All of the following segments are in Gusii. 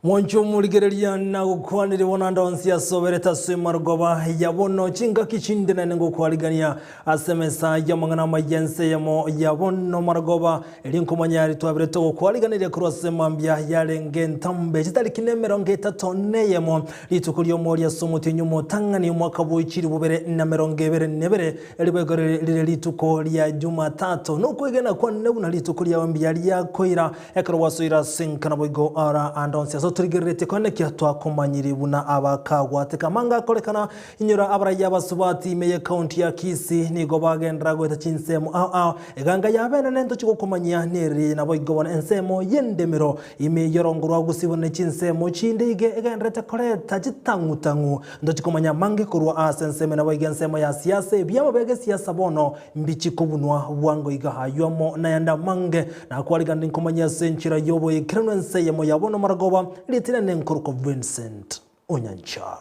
Mwanche omorigereria na gokwanire bono ande onsi asoberete ase emarogoba ya bono chingaki chinde naende ngokwarigania ase emesa y'amang'ana amaya ense eyemo ya bono marogoba erio nkomanya aria twaberete ogokwariganeria korwa ase mambia yarenge entambe chitariki nemerongo etato neyemo rituko ri'omoerio ase omotienyi omotang'ani omwaka bw'echiri bobere na merongo ebere nebere Eriboiko rire rituko ria Jumatato, nokwegena kwane buna rituko riao mbuya riakoira, ekero gwasoire ase enka naboigo ara ande onsi ase otorigereretie koenekia twakomanyiri buna abakagwateka amanga akorekana. Inyora abaraiyo abasubati ime y'ecounty ya Kisii nigo bagenderera goeta chinsemo ao ao. Eganga y'abenene ntochi gokomanyia nereri naboigo bono ensemo y'endemero ime y'orongo rwa Gusii buna ne chinsemo chinde iga egendererete koreta chitang'utang'u Ntochi komanya amange korwa ase ensemo naboigo ensemo ya siasa, ebiama bia gesiasa bono mbichi kobunwa bwango iga aywo amo nayande amange. Nakwarigani nkomanyia ase enchera y'oboikeranu ense eyemo ya bono maragoba, ritina nenkorokwa Vincent Onyancha.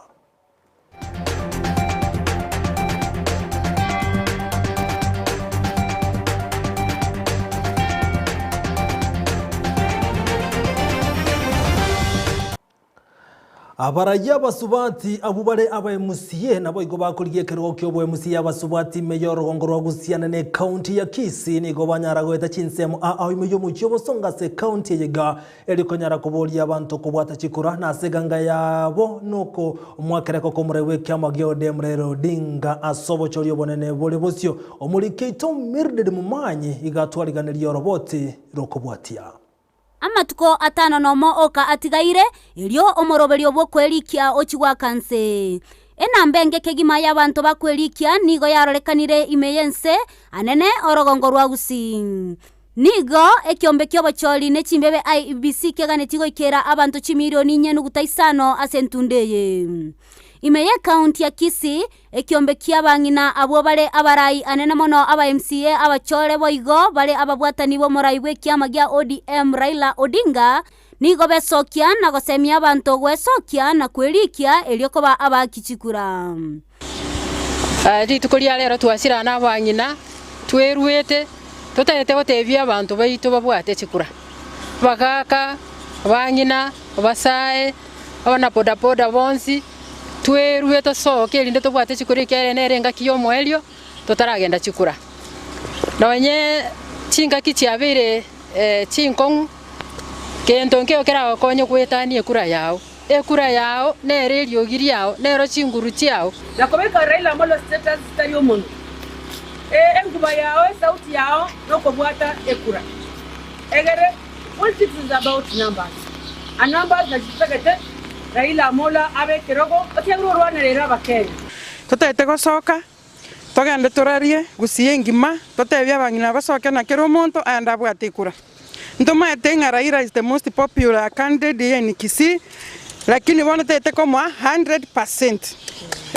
Abarayia abasubati abwo bare abaemusie naboigo bakorigia ekerogo ki'oboemusie y'abasubati ime y'orogongo rwa Gusiana na ekaunti ya Kisii nigo banyara goeta chinsemo aa ime y'omochie obosongo ase ekaunti eye iga erio konyara koboria abanto kobwata chikura na ase eganga yabo noko omwakereko komorai bw'ekiama gia ODM Raila Odinga ase obochori obonene bore bosio. Omoriki oito Mildred Momanyi iga atwariganirie oroboti rokobwatia. Amatuko atano nomo oka atigaire, erio omoroberio bw'okwerikia ochie goaka nse. Enamba enke kegima y'abanto bakwerikia nigo yarorekanire ime y'ense anene orogongo rwa Gusii. Nigo ekiombe ki'obochori ne chimbebe IEBC keganetie goikera abanto chimilioni inye nuguta isano ase entunda eye. Ime y'ecounty ya Kisii, Ekiombe ki'abang'ina abwo bare abarai anene mono aba MCA abachore boigo bare ababwatani b'omorai bw'ekiama gia ODM Raila Odinga nigo besokia na gosemia abanto gwesokia na kwerikia erio koba abaaki chikura. Rituko ria rero twasirana nabang'ina tweruete totagete gotebia abanto baito babwate chikura, abagaka, abang'ina, abasae, abana bodaboda bonsi. Twerue tosoke erinde tobwate chikura ekiagera nere engaki y'omoerio totaragenda chikura. Nonye chingaki chiabeire chinkong'u, gento nkeiyo keragokonye goetania ekura yao. Ekura yao nere eriogi riao, nero chinguru chiao. Na kobeka Raila Amolo status tari omonwa. Enkuba yao, esauti yao nokobwata ekura. Egere politics is about numbers and numbers nachi totagete Raila Amolo abe ekerogo ekiagera orwanerere abakenya. Totagete gosoka, togende torarie gusii engima, totebie abang'ina basoke na kera omonto aende abwate ekura. Ntomaete ng'a Raila is the most popular candidate here in Kisii, lakini bono totagete komoa 100%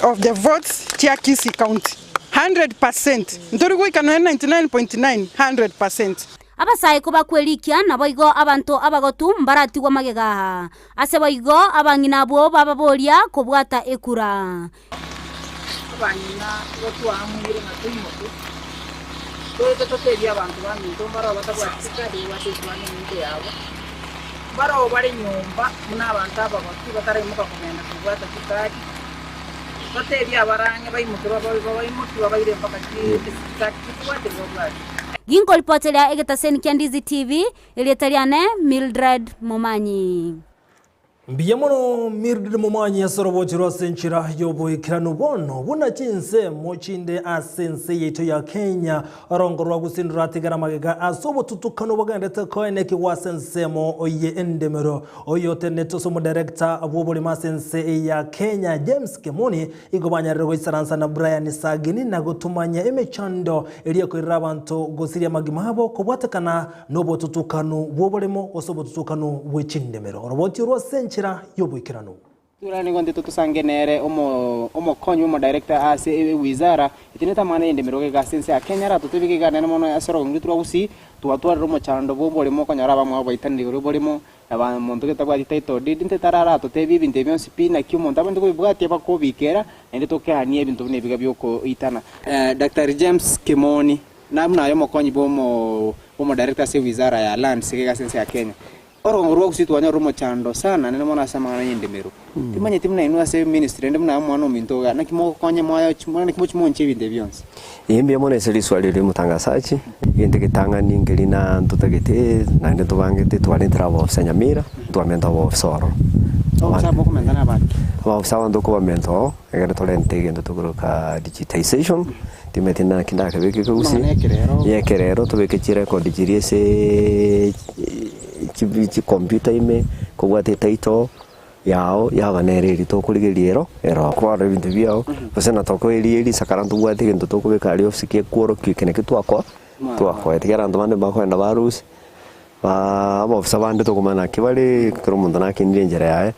of the votes chia Kisii County, 100%, ntori goika nonya 99.9, 100%. Abasae kobakwerikia, naboigo abanto abagotu mbaratigwe magega aa. Ase boigo abang'ina abwo bababoria kobwata ekura. Abang'ina igo twaamuire ng'a toimoke, toete totebie abanto baminto mbaroo batabwati chikadi babwate esibani eminto yabo, mbaroo bare nyomba buna abanto abagotu bataraimoka kogenda kobwata chikadi, totebie abarang'e baimoke babaimokie babaire mpaka chikadi chikobwate babwate. Ginkoripoteria egetaseni kia Ndizi TV, erieta riane Mildred Momanyi. Mbuya mono Mildred Momanyi ase orobochi rw'ase enchera y'oboikeranu bono buna chinsemo chinde ase ense yaito ya Kenya orongo rwa Gusii ndoratigare amagega ase obotutukanu bogendete koenekigwa ase ensemo ye endemero. Oyo otenenete ase omodirector bw'oborimo ase ense ya Kenya James Kemoni Igo banyarire goisaransa na Brian Sagini na gotumanya emechando eria ekoirera abanto gosiria amagima abo kobwatekana nobotutukanu bw'oboremo gose obotutukanu bwe chindemero. Oroboti orwo ase enchera y'oboikeranu. Tura nigo ntete tosange nere omokonyi bw'omodirector ase ewizara etenete amang'ana y'endemero gaiga ase ense ya Kenya aratotebie gaiga nere mono ase orogongo rwaito rwa Gusii twatwarire omochando bw'oboremo okonyora abamwabo baitanire igoro y'oboremo Nabo omonto getabwati title deed intwe tararatotebi ebinto ebi bionsi pi, naki omonto abwenerete kobibwatia bakobikera, naende tokeanie ebinto buna ebiga biokoitana. Daktari James Kimoni, na buna aye omokonyi bw'omo bw'omodirector ase wizara ya lands iga ase ense ya Kenya. Orogongo rwa gusii twanyorire omochando sana nere mono ase amang'ana y'endemero. Timanyeti buna inwe ase ministry ende buna omwana ominto iga, naki mogokonya moyo naki mochi monche ebinto ebi bionsi. Ee mbuya mono ase riswali riria omotangasachi, egento egetang'ani nkeri na ntotagete naende ntobangete twarentire abaofisa Nyamira, ntwamenta abaofisa ororo. Abaofisa aba mokomenta nabaki? Abaofisa aba ntokobamenta oo, ekero torente egento tokoroka digitization, timanyeti naki ndakebeke kegusii, Amang'ana y'ekerero. y'ekerero tobeke chirecord chiria aseeee chicomputer ime, kobwate etitle. Yao yaba nere eria tokorigereria ero ero kwarora ebinto biao, gose na tokoeria risakara ntobwate egento tokobeka aria ofisi gekworokia eke naki twakoa twakoete. Ekero abanto bande bakoenda barusia baa abaofisa bande tokomanya naki bare ekero omonto nakinire enchera yaye,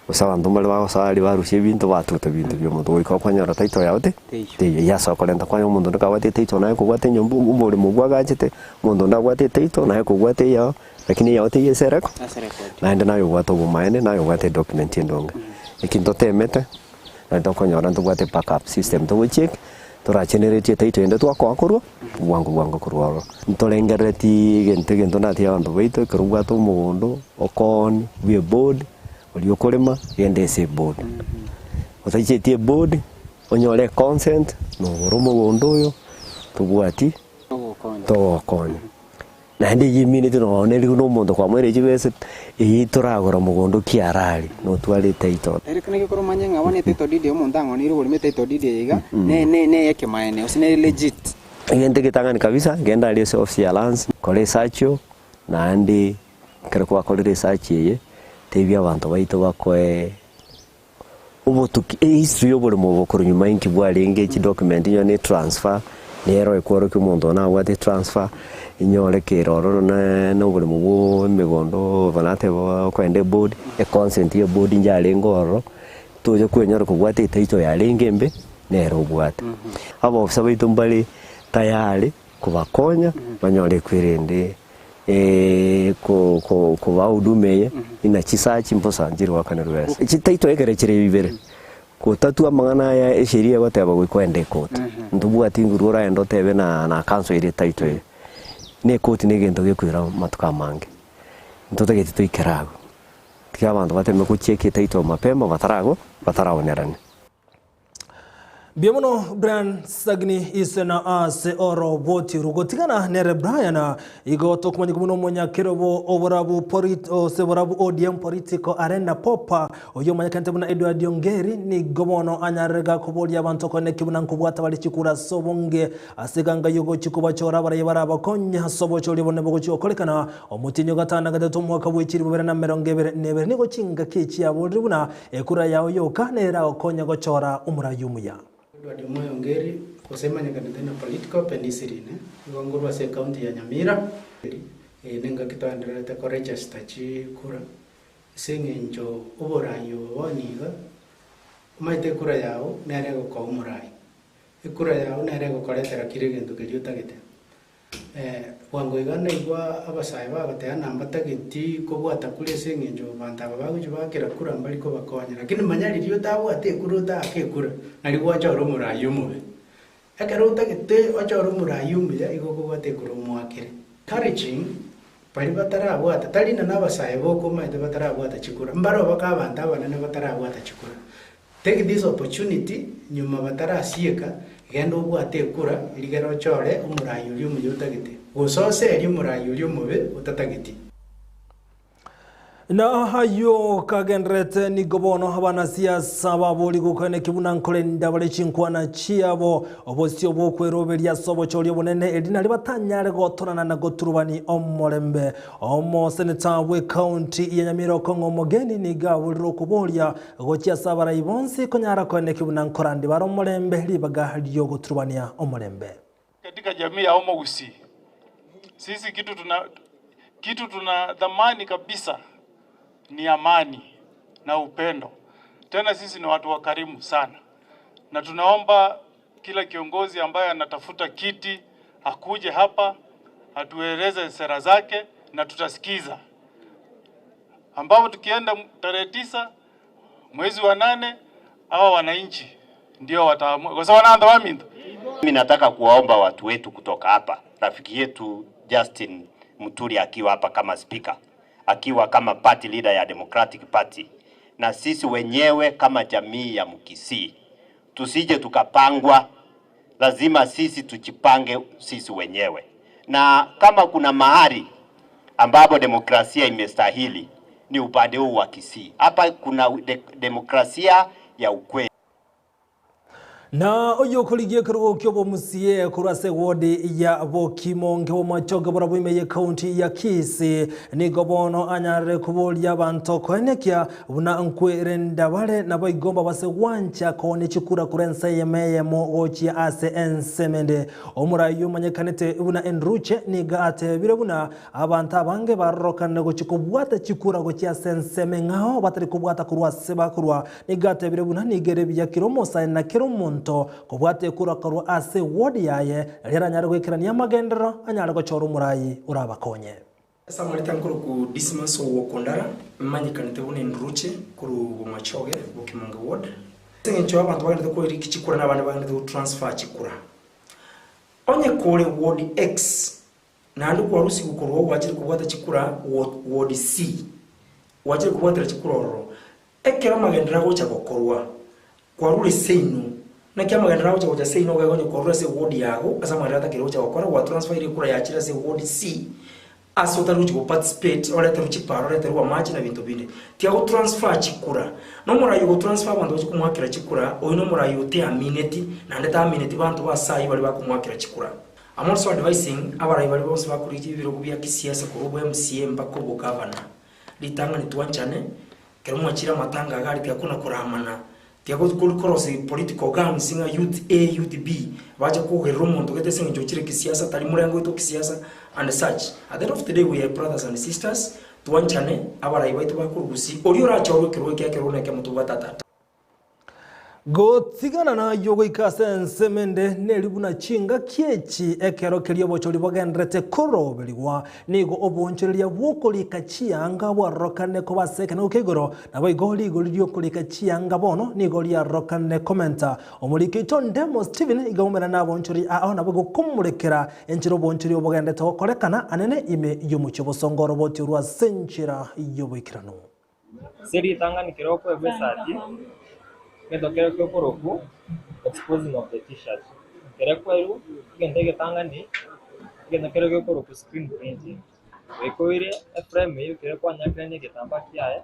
gose abanto mbare bagosoa aria barusia ebinto batuta ebinto bia omonto goika okonyora title yao te teiyo. Eyio ase okorenta kwanya omonto onde kabwate etitle naye kobwate enyomba oboremo bwagachete, omonto onde abwate etitle naye kobwate eyao. Lakini eyao teiyo ase ereko, naende naye obwate obomaene, naye obwate edocument endonge. Eki ntotemete, naende tokonyora ntobwate backup system togocheck, toragenerate etitle ende twakoa korwa, bwango bwango korwa ororo. Ntorengereretie egento egento natie abanto baito, ekero obwate omogondo, okooni, bwa eboard, oria okorema, genda ase eboard. Otaichetie eboard, onyore econsent, nogore omogondo oyo, tobwati, togokonya. Naende eyio emineti nonya neri buna omonto kwamoeire chibesa, eyio toragora mogondo ki arari, notware etitle. Ere kera gekoro omanye ng'a bono etitle deed eye omonto ang'oneire oborimo etitle deed eye iga, ne ne neyekemaene gose nere legit. Egento egetang'ani kabisa, genda aria ase ofisi ya lands, kora esearch oo, naende ekero kwakorire esearch eye, tebia abanto baito bakoe Obotuki, ehistory y'oboremo obo korwa nyuma inki bwarenge, chidocument onye ne transfer, nero ekworokia omonto one abwate etransfer, inyore kere ororo na na oboremo bwa emegondo buna nateba okoenda eboard, econsent ya eboard yarenge ororo, tocha kwenyora kobwate etitle yarenge embe, nere obwate. Abaofisa baito mbare tayari kobakonya banyore ekwerende kobahudumia eye buna chisachi mbosa nchiri goakanerwa besa. Chitaito ekere chire ibere, gotatua amang'ana aya esheria egoteba goika oende ekoti. Ntobwati nguru oraende otebe na na cancelire etaito eye. Na ekoti na egento gekoira amatuko amange. Ntotagete toikere agwo. Tiga abanto bateme gocheki etaito mapema batarago bataraonerania. Mbuya mono Brian Sagini ise na ase oroboti rugotigana nere Brian igo tokomanya buna omonyakerobo oborabu polit ose borabu ODM political arena popa oyio omanyekanete buna Edward Ongeri nigo bono anyarire gakoboria abanto koneki buna nkobwata bare chikura ase obonge ase eganga yogochi kobachora abaraiyo barabakonye ase obochori obonene bogochi gokorekana omotienyi o gatano na gatato omwaka bwe chilifu bibere na emerongo ebere na ebere nigo chingaki echi chiaborire buna Ekura yao yoka neragokonye gochora omoraia omuya. Edward Omwoyo Ongeri, gose emanyekanete na Political Penicillin, nigo nkorwa ase ecounty ya Nyamira. Eye nengaki toendererete ko register chikura ase eng'encho oborai obo bono iga, omanyete ekura yao nere egokoa omorai, ekura yao nere egokoretera kera egento keria otagete. Bwango iga naigwa abasae bagoteba ng'a mbatageti kobwata kura ase eng'encho abanto aba bagochia baakera kura mbari kobakonya. Lakini manya riria otabwate ekura otaake ekura, nari gwachora omorai omobe. Ekero otagete ochore omorai omuya igo okobwata ekura omoakere. Encouraging baria batarabwata, tari ng'a nabasae boka omanyete batarabwata chikura, mbare obake abanto abanene batarabwata chikura. Take this opportunity nyuma batarasieka, genda obwate ekura rigere ochore omorai oria omuya otagete, gose oserie omorai oria omobe otatageti. Na ayio kagendererete nigo bono abanasiasa babori gokoeneki buna nkorenda bare chinkwana chiabo obosio bw'okweroberia ase obochori obonene eri nario batanyare gotorana na goturubani omorembe. Omoseneta bw'ecounty ya Nyamira Okong'o Omogeni nigo aborire okoboria Gochia ase abarai bonsi konyara koeneki buna nkorandi bare omorembe ribaga ri'ogoturubania omorembe. Katika jamii ya Omogusii sisi kitu tuna, kitu tuna thamani kabisa ni amani na upendo. Tena sisi ni watu wakarimu sana, na tunaomba kila kiongozi ambaye anatafuta kiti akuje hapa atueleze sera zake na tutasikiza, ambapo tukienda tarehe 9 mwezi wa 8 hawa wananchi ndio wataamua kwa sababu wanaanza waminto. Mimi nataka kuwaomba watu wetu kutoka hapa, rafiki yetu Justin Muturi akiwa hapa kama spika, akiwa kama party leader ya Democratic Party, na sisi wenyewe kama jamii ya Mkisii tusije tukapangwa. Lazima sisi tujipange sisi wenyewe, na kama kuna mahali ambapo demokrasia imestahili ni upande huu wa Kisii. Hapa kuna de demokrasia ya ukweli. Na oyo okorigia ekerogo kia obomusie korwa ase ewodi ya Bokimonge bw'Omochoge borabwo ime ye county ya Kisii nigo bono anyarire koboria abanto koenekia buna nkwerenda bare naboigo mbabase gwancha kooni chikura korwa ense eyemo eyemo gochia ase ensemo ende. Omorai omanyekanete buna Enruche nigo atebire buna Abanto abange barorokanire gochia kobwata chikura gochia ase ensemo eng'ao batari kobwata korwa ase bakorwa. Nigo atebire buna nigo ere buya kera omosae na kera omonto kobwata ekura korwa ase eward yaye, erio aranyare goikerania amagenderero anyare gochora omorai orabakonye. Ase amareta nkorokwa Dismas Owokondara, imanyekanete buna Enduruche korwa Bomachoge, Bokimonge Ward. Ase eng'encho abanto bagenderete koiriki chikura na abande bagenderete gotransfer chikura. Onye kore Ward X Naende kwarusigwe korwa gwachire kobwata chikura Ward C, gwachire kobwatera chikura ororo. Ekero amagenderero agocha gokorwa, kwarure seino. Naki amagenderero agocha gocha seino iga onye kwarure ase eward yago, ase amagenderero atakire gocha gokora, gwatransferire ekura yachire ase eward C, ase otari gochi goparticipate, oreterwe chipara, oreterwe amache na binto binde. Tiga gotransfer chikura. Na omorai ogotransfer abanto bache komoakera chikura, oyio nomorai oteamineti, naende taamineti banto ba ase ayio baria bakomoakera chikura. I'm also advising abarai baria bonsi bakorigia ebirogo bia kisiasa korwa obo MCA mpaka obo governor, ritang'ani twanchane, ekero mwachire amatanga iga aria tiga kona koramana, tiga korosia political gangs ng'a youth A, youth B, bache kogerera omonto gete ase eng'encho ochire kisiasa tari morengo oito kisiasa and such. At the end of the day we are brothers and sisters, twanchane, abarai baito bakorwa gusii, oria orachorwe ekerogo ekiya ekerogo nekemo tobwate atata. Gotigana nayio goika ase ensemo ende neri buna chingaki echi ekero keria obochori bogendererete koroberigwa, nigo oboonchoreria bw'okorika chianga bwarorokane koba ase ekenego kia igoro, naboigo rigori ri'okorika chianga bono nigo riarorokane komenta. Omoriki oito Ndemo Stephen iga aumera naboonchoreria ao naboigo komorekera enchera oboonchoreria obogendererete gokorekana anene ime y'omochie obosongo oroboti orwo ase enchera y'oboikeranu. Ase ritang'ani kera okoegwa esati, egento kere gekorokwa exposing of the t-shirt. Ekero ekwerwa, egento egetang'ani, egento kere gekorokwa screen printing. Goika oire eframe eywo ekero kwanyakire na egetambaa kiaye,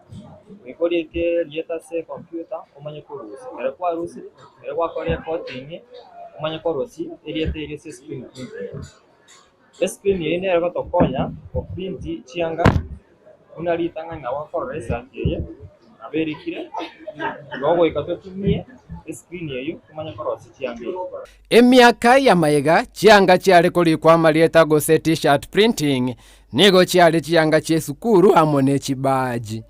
goika orieke erieta ase ecomputer omanye korusia. Ekero kwarusirie, ekero gwakorire ecoating, omanye korusia erieta erio ase escreen printing. Escreen eye nere egotokonya goprint chianga buna ritang'ani nabo okorora esati eye nabo erikire, igo goika totumie escreen eyio tomanye korosia chianga echi. Emiaka y'amayega, chianga chiare korikwa amarieta gose T-shirt printing nigo chiare chianga chi'esukuru amo ne chibadge.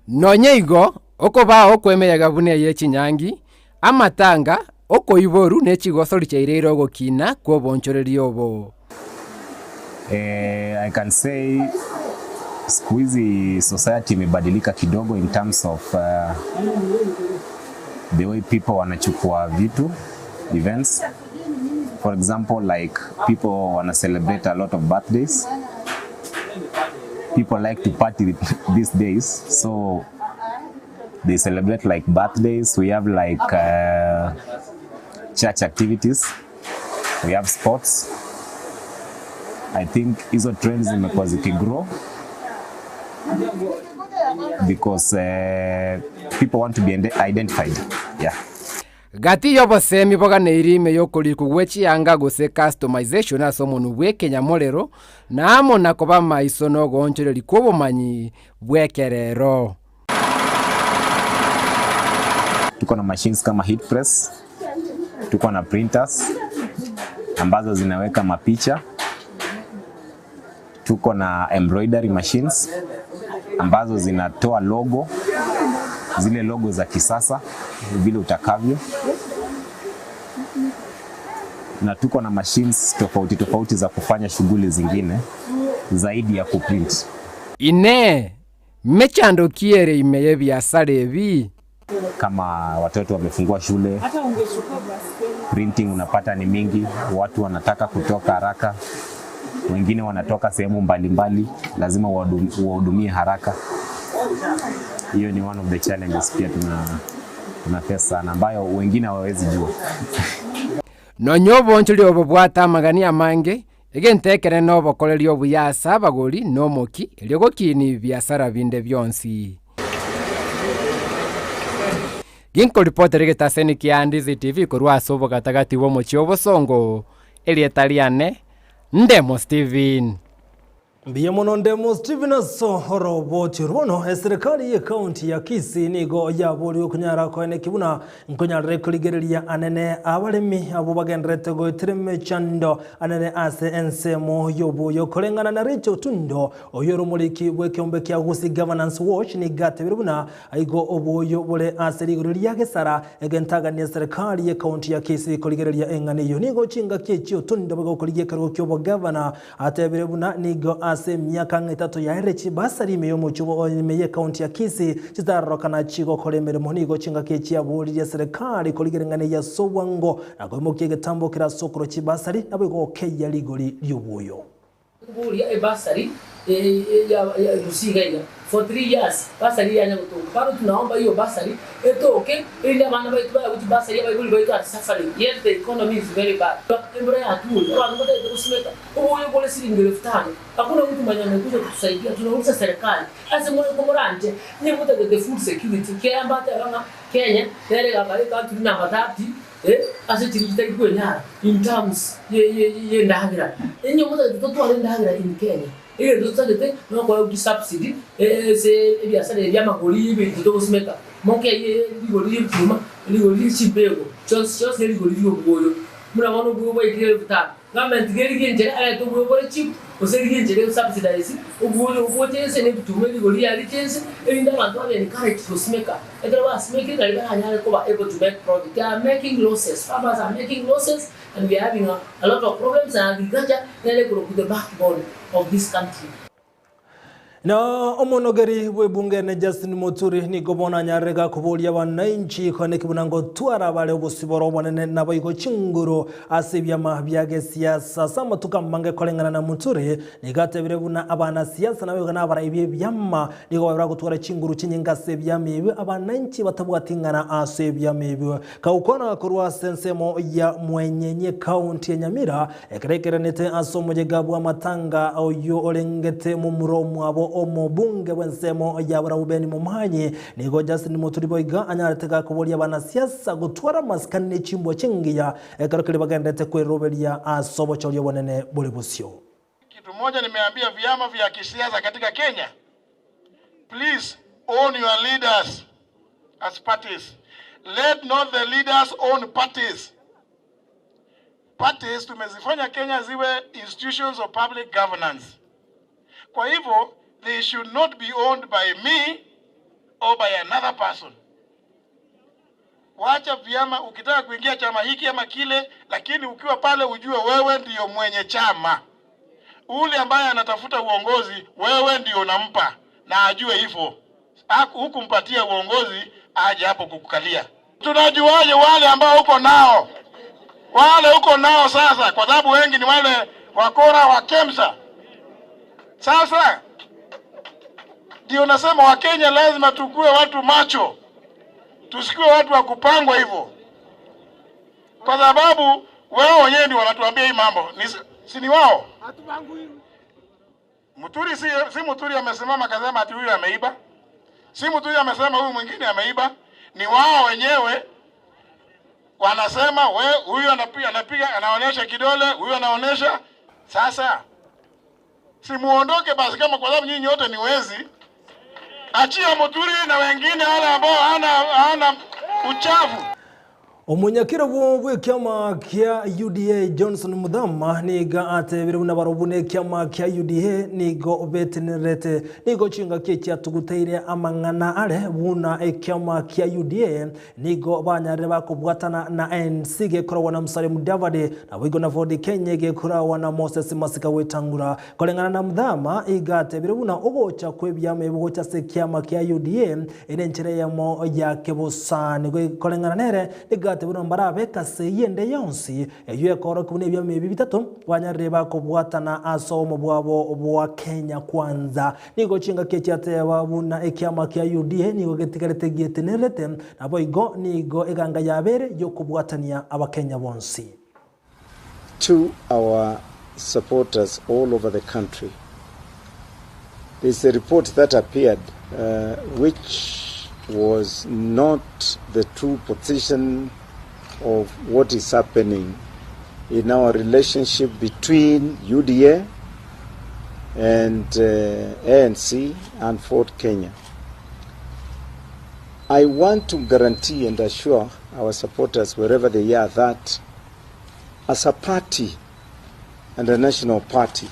Nonya igo, okobao kw'emeyega buna eye chinyangi, amatanga, okoiboru ne chigosori chiaireire ogokina kw'obonchoreria obo. I can say siku hizi society imebadilika kidogo in terms of the way people wanachukua vitu events for example like people wana celebrate a lot of birthdays people like to party these days so they celebrate like birthdays we have like uh, church activities we have sports i think hizo trends zimekuwa zikigrow because uh, people want to be identified yeah Gati y'obosemi boganeiri ime y'okorikwa gwe chianga gose customization ase omonwa bw'ekenyamorero, na amo na koba amaiso nogoonchoreria kw'obomanyi bw'ekerero. Tuko na machines kama heat press, tuko na printers ambazo zinaweka mapicha, tuko na embroidery machines ambazo zinatoa logo, zile logo za kisasa vile utakavyo, na tuko na machines tofauti tofauti za kufanya shughuli zingine zaidi ya kuprint. Inee! Mechando ki ere ime y'ebiasara ebi? Kama watoto wamefungua shule, printing unapata ni mingi, watu wanataka kutoka haraka, wengine wanatoka sehemu mbalimbali, lazima uwahudumie haraka. Hiyo ni one of the challenges pia tuna face sana, ambayo wengine hawawezi jua. Nonya obonchori obo bwate amagani amange, egento ekere na obokoreria obuya ase abagori na omoki, erio gokinia ebiasara binde bionsi. Ginkoripotera egetaseni kia Ndizi TV korwa ase obogatagati bw'omochie obosongo, erieta riane Ndemo Steven. Mbuya mono Ndemo Steven ase oroboti orwo. Bono eserekari y'ecounty ya Kisii nigo yaborirwe konyara koeneki buna nkonyarire korigereria anene abaremi abwo bagendererete goetera emechando anene ase ensemo y'obuya koreng'ana na Rachel Otundo oyio ore omoriki bw'ekeombe kia Gusii Governance Watch nigo atebire buna Aigo oboyio bore ase rigori ria gesara, egentagania eserekari y'ecounty ya Kisii korigereria eng'ana eyio. Nigo chingaki echio Otundo bagokorigia ekerogo ki'obogavana atebire buna nigo ase emiaka ang'e etato yaerire chibasari ime y'omochie obo ime y'ecounty ya Kisii chitararorokana chigokora emeremo. Nigo chingaki echi aboririe eserekari korigereria eng'ana eyio ase obwango na koimokia egetambo kere ase okorwa chibasari naboigo gokeyia rigori ri'oboyio. Koboria ebasari ya Gusii iga iga for 3 years basari yanya gotoka bado tunaomba hiyo basari etoke erinde abana baito baegwe chibasari abaibori baito are suffering yet the economy is very bad embura yature abanto mbatagete gosimeka oboyo bore siringi elfu tano hakuna mtu mwenye amekuja kutusaidia tunauliza serikali ase more komoranche inye motagete food security kiambate aba ng'a Kenya nere egakare ecountry number 30 Ase chiria chitari kwenyara in terms y'endagera, inye motagete totware endagera in Kenya, egento totagete nokoegwa chisubsidy ase ebiasara ebi bi'amagori y'ebinto togosimeka, moke rigori ri'ebichuma, rigori rie chimbego, chionsi chionsi nerigori ri'obwoyo. Buna bono obwoyo bwaikire elfu tano, government tiga erigie enchera arete obwoyo bore cheap, gose erigie enchera e subsidize obwoyo oboche ense na ebichuma erigori riaye riche ense, erinde abanto babe encouraged gosimeka. Ekero basimekire nario baranyare koba able to make profit. They are making losses, farmers are making losses and we are having a lot of problems and agriculture nere ekorokwa the backbone of this country. Na omonogeri bw'ebunge Justin Muturi nigo bono anyarire gakoboria abananchi koeneki buna ngotwara bare obosibore obonene naboigo chinguru ase ebiama bia gesiasa. Ase amatuko amange koreng'ana na Muturi nigo atebire buna abanasiasa naboigo nabarai b'ebiama Nigo babe bagotwara chinguru chinyinge ase ebiama ebio, abananchi batabwati ing'ana ase ebiama ebio. Kagokwana korwa ase ensemo ya Mwenyenye County ya Nyamira, ekero ekeranete ase omoyega bw'amatanga oyio orengete momura omwabo omobunge bw'ensemo ya Barabwo Ben Momanyi, nigo Justin Muturi boigo anyarete gakoboria abanasiasa gotwara amasikani ne chimbwa chingiya ekero keria bagenderete kweroberia ase obochori obonene bore bosio. Kitu moja nimeambia vyama vya kisiasa katika Kenya, please own your leaders as parties. Let not the leaders own parties. Parties tumezifanya Kenya ziwe institutions of public governance. Kwa hivyo they should not be owned by me or by another person. Wacha vyama, ukitaka kuingia chama hiki ama kile, lakini ukiwa pale ujue wewe ndiyo mwenye chama. Ule ambaye anatafuta uongozi, wewe ndio unampa na ajue hivyo. Hukumpatia uongozi aje hapo kukukalia. Tunajuaje wale ambao uko nao? Wale uko nao sasa, kwa sababu wengi ni wale wakora wa KEMSA. Sasa ndio nasema Wakenya lazima tukue watu macho, tusikue watu wa kupangwa hivyo, kwa sababu wao wenyewe ndio wanatuambia hii mambo ni, si ni wao? Muturi si Muturi amesimama akasema ati huyu ameiba, si Muturi amesema huyu mwingine ameiba, ni wao wenyewe wanasema we, huyu anapiga anaonyesha kidole, huyu anaonyesha. Sasa si muondoke basi, kama kwa sababu nyinyi wote ni wezi. Achia Muturi na wengine wale ambao hana uchafu. Omonyakerogo bw'ekiama kia UDA Johnson Muthama nigo atebire buna barobwo n'ekiama kia UDA nigo betenererete nigo chingaki echiatuguteire amang'ana are buna ekiama kia UDA nigo banyarire bakobwatana na ANC gekoragwa na Musalia Mudavadi naboigo na Ford Kenya egekoragwa na Moses Masika Wetangula. Koreng'ana na Muthama igo atebire buna ogocha kw'ebiama ebi gocha ase ekiama kia UDA Ere enchera eyemo ya kebosa nigo ekoreng'ana nere, nigo buna mbarabe ase eyende yonsi, eyio ekoorokia buna ebiama ebi bitato banyarire bakobwatana ase obomo bwabo bwa Kenya Kwanza. Nigo chingaki echiateba buna ekiama kia UDA nigo getigarete gietenererete, naboigo nigo eganga yabeire yokobwatania abakenya bonsi. To our supporters all over the country, there's a report that appeared uh, which was not the true position of what is happening in our relationship between UDA and uh, ANC and Ford Kenya. I want to guarantee and assure our supporters wherever they are that as a party and a national party,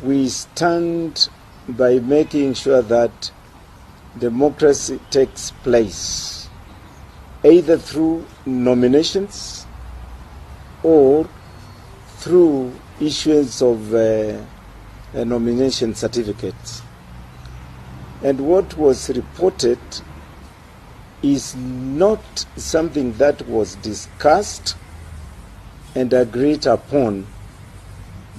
we stand by making sure that democracy takes place either through nominations or through issuance of uh, nomination certificates. And what was reported is not something that was discussed and agreed upon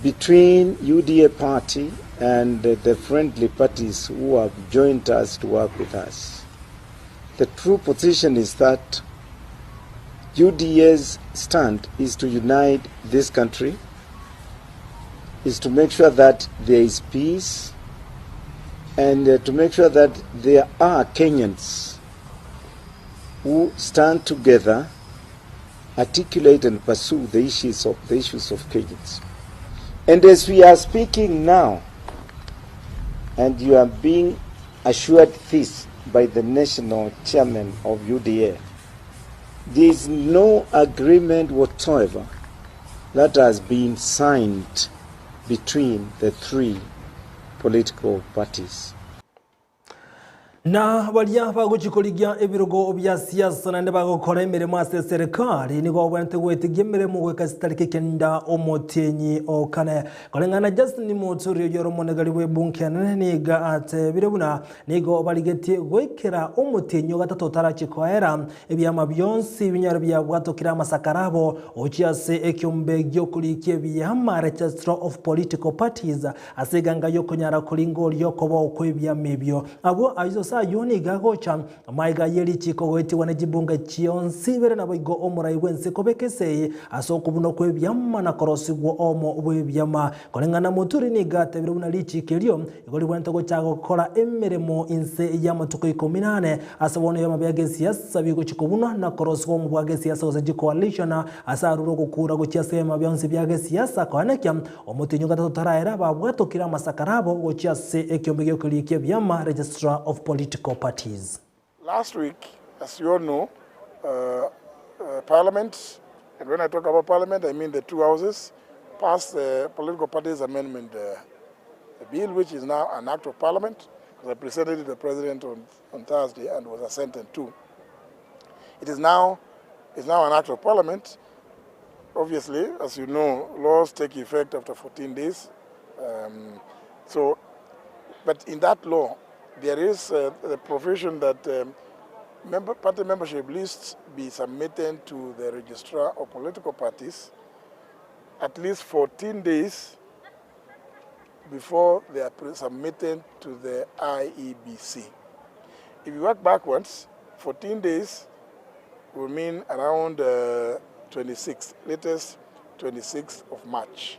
between UDA party and the friendly parties who have joined us to work with us. The true position is that UDA's stand is to unite this country, is to make sure that there is peace, and uh, to make sure that there are Kenyans who stand together, articulate and pursue the issues of the issues of Kenyans. And as we are speaking now, and you are being assured this by the national chairman of UDA, there is no agreement whatsoever that has been signed between the three political parties. Na baria bagochia korigia ebirogo bia siasa naende bagokora emeremo ase eserekari nigo babwenerete goetigia emeremo goika chitariki kenda omotienyi o kane. Koreng'ana na Justin Muturi oyio ore omonegari bw'ebunge enene nigo atebire buna nigo barigetie goikera omotienyi o gatato otarachie koera ebiama bionsi binyare biabwatokire amasakara abo gochia ase ekiombe giokorikia ebiama, Registrar of Political Parties, Ase eganga y'okonyara koringa oria okobao kw'ebiama ebio. Abwo ayio ase ayio nigo agocha, amaiga ye richiiko goetigwa ne chibunge chionsi ibere naboigo omorai bw'ense kobeka esegi ase okobunwa kw'ebiama na korosigwa omo bw'ebiama. Koreng'ana Muturi nigo atebire buna richiiko erio igo ribwenerete gochaka gokora emeremo inse y'amatuko ikomi na ane ase bono ebiama bia gesiasa bigochia kobunwa na korosigwa omo bwa gesiasa gose chicoalition ase arure ogokura gochia ase ebiama bionsi bia gesiasa koenekia Omotienyi o gatato taraera, babwatokire amasakara abo gochia ase ekiombe gi'okorikia ebiama, Registrar of Political Parties. Last week, as you all know, uh, uh, Parliament, and when I talk about Parliament, I mean the two houses, passed the Political Parties Amendment uh, Bill, which is now an act of Parliament, because I presented it to the President on, on Thursday and was assented to. It is now, it's now an act of Parliament. Obviously, as you know, laws take effect after 14 days. Um, so, but in that law, there is uh, the provision that um, member, party membership lists be submitted to the registrar of political parties at least 14 days before they are submitted to the IEBC. If you work backwards, 14 days will mean around uh, 26th, latest 26th of March.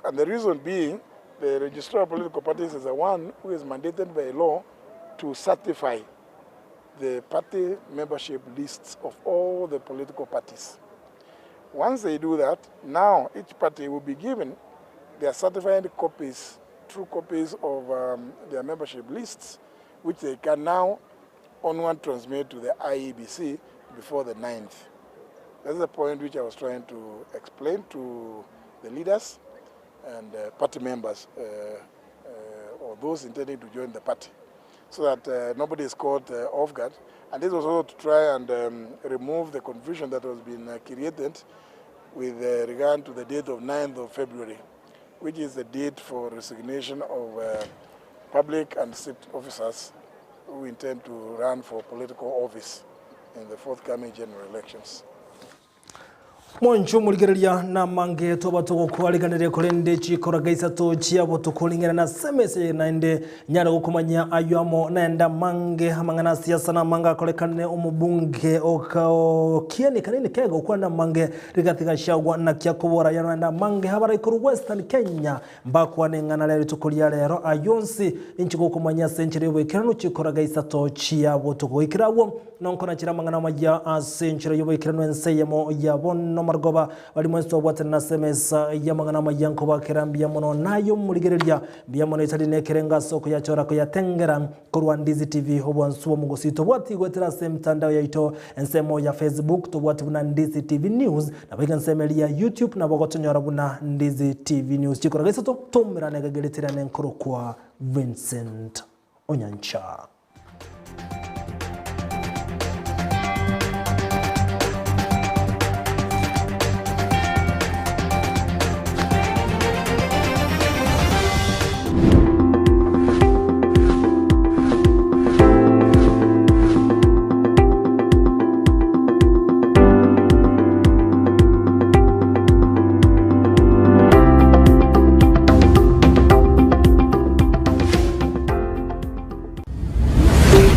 And the reason being, the registrar of political parties is the one who is mandated by law to certify the party membership lists of all the political parties. Once they do that, now each party will be given their certified copies, true copies of um, their membership lists, which they can now onward transmit to the IEBC before the 9th. That's the point which I was trying to explain to the leaders and uh, party members uh, uh, or those intending to join the party so that uh, nobody is caught uh, off guard. And this was also to try and um, remove the confusion that was being uh, created with uh, regard to the date of 9th of February, which is the date for resignation of uh, public and state officers who intend to run for political office in the forthcoming general elections. Mwancho omorigereria namange toba togokwariganeria korende chikoraga isato chia botuko ring'ana na semese naende nyare gokomanya aywo amo naende amange amang'ana a siasa na amange akorekane omobunge oka okieni kanini kega okwana amange Rigathi Gachagua naki akobora aywo naende amange abare korwa Western Kenya Mbakwane ing'ana ria rituko ria rero, ayio onsi ninche gokomanyia ase enchera y'oboikeranu chikoraga isato chia botuko. Goikera agwo nonkonachera amang'ana amaya ase enchera y'oboikeranu ense eyemo ya bono marogoba baria mwensi twabwatanire ase emesa y'amang'ana amaya nkobakera mbuya mono naye omorigereria mbuya mono etari nekerengo ase okoyachora koyatengera Korwa Ndizi TV obwansu bw'omogusii tobwati goetera ase emitandao yaito ensemo ya Facebook tobwati buna Ndizi TV News naboigo ensemo eria ya YouTube nabo ogotonyora buna Ndizi TV News chikoraga isato toumerane egegereterane nkorokwa Vincent Onyancha.